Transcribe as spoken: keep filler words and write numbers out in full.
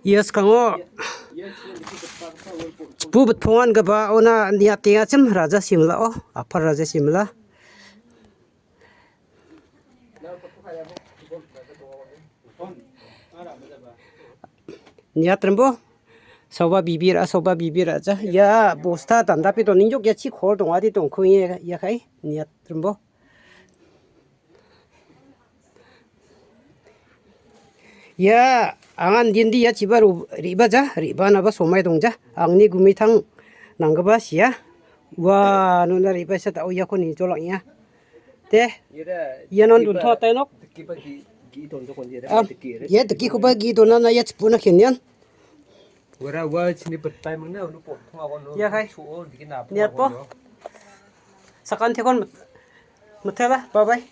Ia skango chipu bitponganggipaona niatengachim raja simlao, apar raja simla. Niatrimbo, soba bibir, a soba bibir aja. Ia bosta dandape doninjok ia chi kol dongadi dongko ia, ia kai. Niatrimbo. Ia, angan dindi ia chiba ro-, re·baja, re·banaba somai dongja. Angni gumitang nanggipa sia. Ua, nona re·baisa dao iako nijolangya. Te, ia non donto atai nok. Am, ia dikikoba gi donana ia chipuna kenian. Ora ua chini petai mangna unu potong agon no. Ia kai. Chuo dikina. Niatpo. Sakan tekon mit-, mitela, bye bye.